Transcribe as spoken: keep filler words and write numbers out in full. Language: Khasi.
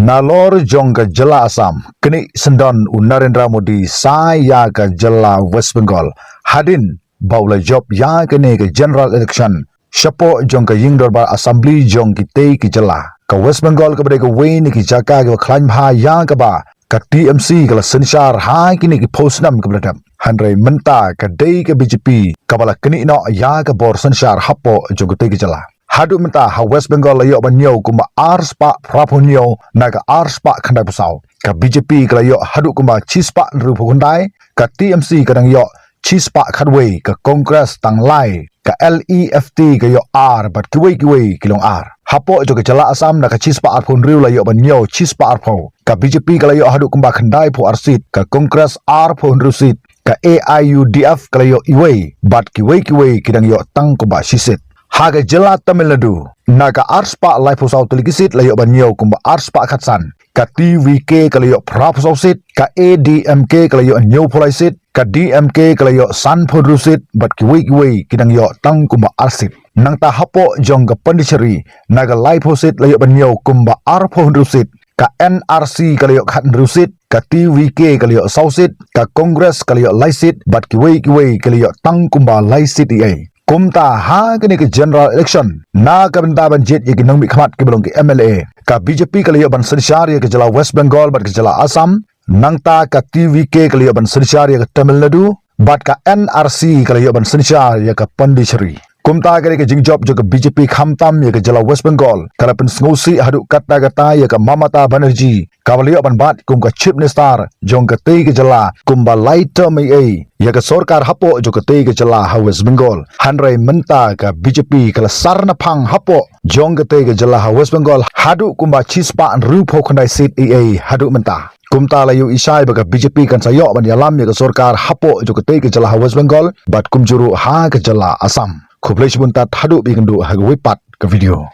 Nalor jong ka jylla Assam, kane ka sien don u Narendra Modi sa ïa ka jylla West Bengal hadien ba u la jop ïa kane ka general election shapoh jong ka ïing dorbar assembly jong kitei ki jylla. Ka West Bengal kaba dei kawei na ki jaka kiba khlaiñ bha ïa kaba ka T M C ka la synshar ha kine ki phew snem kiba la dep. Hynrei mynta ka dei ka B J P kaba la knieh noh ïa ka bor synshar hapoh jong kitei ki jylla. Haduh mynta ha West Bengal la ïoh ban ñiew kumba ar spah phra phew hynñiew na ka ar spah khyndai phew saw. Ka B J P ka la ïoh haduh kumba shi spah hynriew phew khyndai, ka T M C ka dang ïoh shi spah khatwei, ka Congress tang lai, ka L E F T ka ïoh ar bad kiwei kiwei ki long ar. Hapoh jong ka jylla Assam na ka shi spah ar phew hynriew la ïoh ban ñiew shi spah ar phew. Ka B J P ka la ïoh haduh kumba khyndai phew ar seat, ka Congress ar phew hynriew seat, ka A I U D F ka la ïoh iwei bad kiwei kiwei ki dang ïoh tang kumba shi seat. Ha ka jylla Tamil Nadu, na ka ar spah lai phew saw tylli ki seat la ïoh ban ñiew kumba ar spah khatsan. Ka T V K ka la ïoh phra phew saw seat, ka A D M K ka la ïoh hynñiew phew lai seat, ka D M K ka la ïoh san phew hynriew seat bad kiwei kiwei ki dang ïoh tang kumba ar seat. Nangta hapoh jong ka Pondicherry, na ka lai phew seat la ïoh ban ñiew kumba ar phew hynriew seat, ka N R C ka la ïoh khat hynriew seat, ka T V K ka la ïoh saw seat, ka Congress ka la ïoh lai seat bad kiwei kiwei ki la ïoh tang kumba lai seat ei ei. Kumta ha kane ka general election, na ka bynta ban jied ïa ki nongmihkhmat kiba long ki M L A, ka B J P ka la ïoh ban synshar ïa ka jylla West Bengal bad ka jylla Assam. Nangta ka T V K ka la ïoh ban synshar ïa ka Tamil Nadu bad ka N R C ka la ïoh ban synshar ïa ka Pondicherry. Kumta ka dei ka jingjop jong ka B J P khamtam ïa ka jylla West Bengal, ka la pynsngewsih haduh katta katta ïa ka Mamata Banerjee kaba la ïoh ban bat kum ka Chief Minister jong katei ka jylla kumba lai term ei ei ïa ka sorkar hapoh jong katei ka jylla ha West Bengal. Hynrei mynta ka B J P ka la sar naphang hapoh jong katei ka jylla ha West Bengal haduh kumba shi spah hynriew phew khyndai seat ei ei haduh mynta. Kumta la ïohi shai ba ka B J P kan sa ïoh ban ïalam ïa ka sorkar hapoh jong katei ka jylla ha West Bengal bad kumjuh ruh ha ka jylla Assam. Khublei shibun tad, haduh ba ïakynduh ha kawei pat ka video.